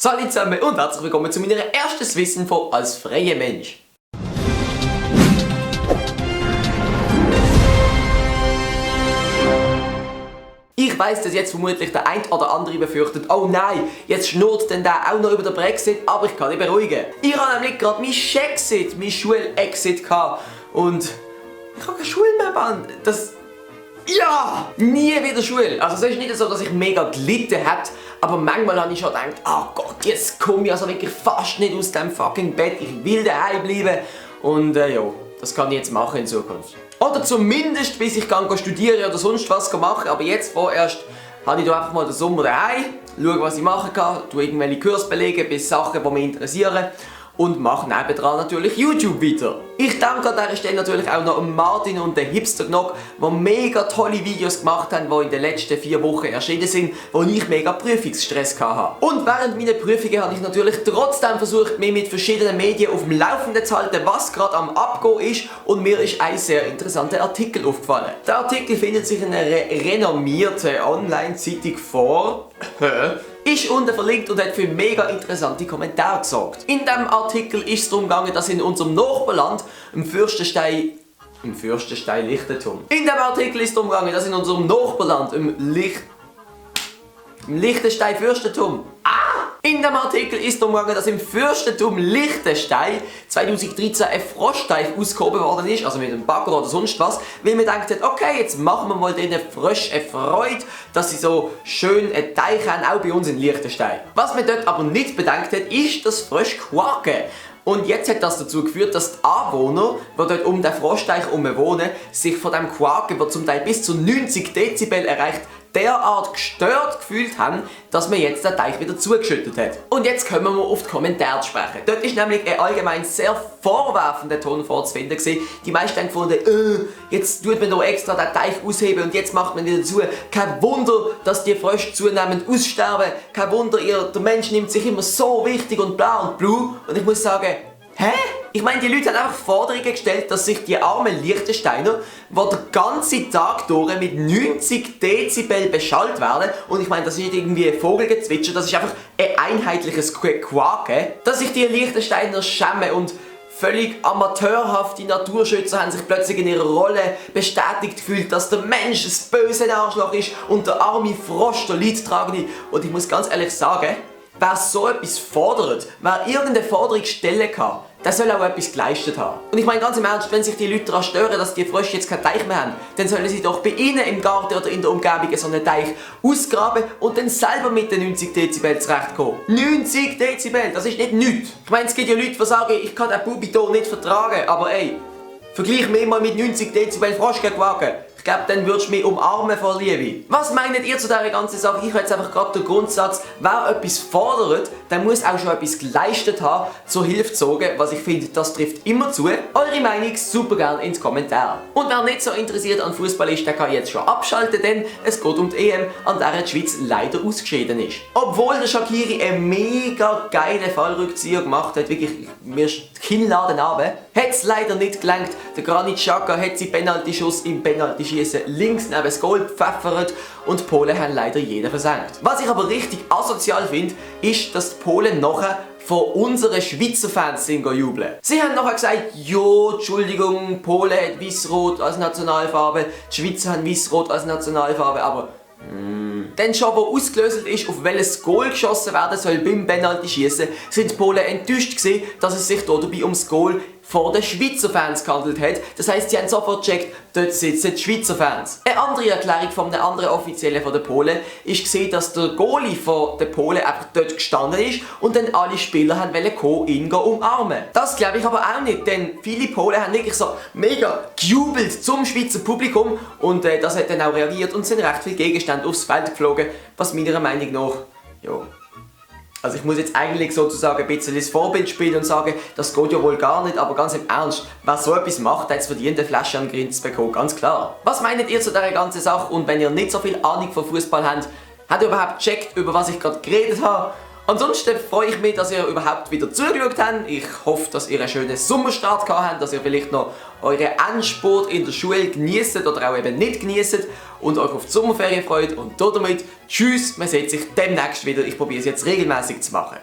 Salut zusammen und herzlich willkommen zu meiner ersten Wissenfo als freier Mensch. Ich weiss, dass jetzt vermutlich der ein oder andere befürchtet, oh nein, jetzt schnurrt denn der auch noch über den Brexit, aber ich kann dich beruhigen. Ich habe nämlich gerade mein Schexit, mein Schulexit gehabt und ich habe keine Schule mehr, Mann. Ja, nie wieder Schule. Also es ist nicht so, dass ich mega gelitten hätte, aber manchmal habe ich schon gedacht, oh Gott, jetzt komme ich also wirklich fast nicht aus dem fucking Bett, ich will daheim bleiben und ja, das kann ich jetzt machen in Zukunft. Oder zumindest, bis ich studiere oder sonst was mache, aber jetzt vorerst habe ich da einfach mal den Sommer daheim, schaue, was ich machen kann, tue irgendwelche Kurse belegen bis Sachen, die mich interessieren und mache nebendran natürlich YouTube weiter. Ich danke an dieser Stelle natürlich auch noch Martin und den Hipster Gnog, die mega tolle Videos gemacht haben, die in den letzten 4 Wochen erschienen sind, wo ich mega Prüfungsstress hatte. Und während meiner Prüfungen habe ich natürlich trotzdem versucht, mich mit verschiedenen Medien auf dem Laufenden zu halten, was gerade am Abgehen ist, und mir ist ein sehr interessanter Artikel aufgefallen. Der Artikel findet sich in einer renommierten Online-Zeitung vor. Ist unten verlinkt und hat für mega interessante Kommentare gesorgt. In diesem Artikel ist es darum gegangen, dass in unserem Nachbarland, im Fürstenstein Lichtentum. In diesem Artikel ist es darum gegangen, dass in unserem Nachbarland, im Liechtenstein Fürstentum. In dem Artikel ist es darum gegangen, dass im Fürstentum Liechtenstein 2013 ein Froschteich ausgehoben worden ist, also mit einem Bagger oder sonst was, weil man denkt, okay, jetzt machen wir mal diesen Fröschen eine Freude, dass sie so schön einen Teich haben, auch bei uns in Liechtenstein. Was man dort aber nicht bedenkt hat, ist das Frösche quaken. Und jetzt hat das dazu geführt, dass die Anwohner, die dort um den Froschteich wohnen, sich von dem Quaken, das zum Teil bis zu 90 Dezibel erreicht, derart gestört gefühlt haben, dass man jetzt den Teich wieder zugeschüttet hat. Und jetzt kommen wir auf die Kommentare zu sprechen. Dort ist nämlich ein allgemein sehr vorwerfender Ton vorzufinden gewesen. Die meisten haben gefunden, jetzt tut man noch extra den Teich ausheben und jetzt macht man wieder zu. Kein Wunder, dass die Frösche zunehmend aussterben. Kein Wunder, der Mensch nimmt sich immer so wichtig und bla und blue. Und ich muss sagen, hä? Ich meine, die Leute haben einfach Forderungen gestellt, dass sich die armen Liechtensteiner, die den ganzen Tag durch mit 90 Dezibel beschallt werden, und ich meine, das ist nicht irgendwie ein Vogelgezwitscher, das ist einfach ein einheitliches Quaken, dass sich die Liechtensteiner schämen und völlig amateurhafte Naturschützer haben sich plötzlich in ihrer Rolle bestätigt gefühlt, dass der Mensch das böse Arschloch ist und der arme Frosch der Leidtragende. Und ich muss ganz ehrlich sagen, wer so etwas fordert, wer irgendeine Forderung stellen kann, der soll auch etwas geleistet haben. Und ich meine ganz im Ernst, wenn sich die Leute daran stören, dass die Frösche jetzt keinen Teich mehr haben, dann sollen sie doch bei ihnen im Garten oder in der Umgebung so einen Teich ausgraben und dann selber mit den 90 Dezibel zurechtkommen. 90 Dezibel, das ist nicht nichts. Ich meine, es gibt ja Leute, die sagen, ich kann den Bubiton nicht vertragen, aber ey, vergleich mich mal mit 90 Dezibel Froschquaken. Ich glaube, dann würdest du mich umarmen vor Liebe. Was meint ihr zu dieser ganzen Sache? Ich habe jetzt einfach gerade den Grundsatz, wer etwas fordert, der muss auch schon etwas geleistet haben, zur Hilfe zu sorgen, was ich finde, das trifft immer zu. Eure Meinung super gerne ins Kommentar. Und wer nicht so interessiert an Fußball ist, der kann jetzt schon abschalten, denn es geht um die EM, an der die Schweiz leider ausgeschieden ist. Obwohl der Shaqiri einen mega geilen Fallrückzieher gemacht hat, wirklich, mir ist die Kinnladen runter, hat es leider nicht gelangt. Der Granit Xhaka hat seinen Penaltyschuss im Penaltyschießen links neben das Goal gepfeffert und die Polen haben leider jeden versenkt. Was ich aber richtig asozial finde, ist, dass die Polen nachher von unseren Schweizer Fans jubeln. Sie haben nachher gesagt, jo, Entschuldigung, Polen hat Weiss-Rot als Nationalfarbe, die Schweizer haben Weiss-Rot als Nationalfarbe, aber dann schon, wo ausgelöst ist, auf welches Goal geschossen werden soll beim Penaltyschießen, sind die Polen enttäuscht gewesen, dass es sich hier dabei ums Goal vor den Schweizer Fans gehandelt hat. Das heisst, sie haben sofort gecheckt, dort sitzen die Schweizer Fans. Eine andere Erklärung von einem anderen Offiziellen von den Polen ist, dass der Goalie von den Polen einfach dort gestanden ist und dann alle Spieler wollten ihn umarmen. Das glaube ich aber auch nicht, denn viele Polen haben wirklich so mega gejubelt zum Schweizer Publikum und das hat dann auch reagiert und sind recht viele Gegenstände aufs Feld geflogen, was meiner Meinung nach, ja. Also ich muss jetzt eigentlich sozusagen ein bisschen das Vorbild spielen und sagen, das geht ja wohl gar nicht, aber ganz im Ernst, wer so etwas macht, hat es verdient, eine Flasche an Grin zu bekommen, ganz klar. Was meint ihr zu dieser ganzen Sache? Und wenn ihr nicht so viel Ahnung von Fußball habt ihr überhaupt gecheckt, über was ich gerade geredet habe? Ansonsten freue ich mich, dass ihr überhaupt wieder zugeschaut habt. Ich hoffe, dass ihr einen schönen Sommerstart gehabt habt, dass ihr vielleicht noch euren Endspurt in der Schule genießt oder auch eben nicht genießt und euch auf die Sommerferien freut. Und damit tschüss, man sieht sich demnächst wieder. Ich probiere es jetzt regelmäßig zu machen.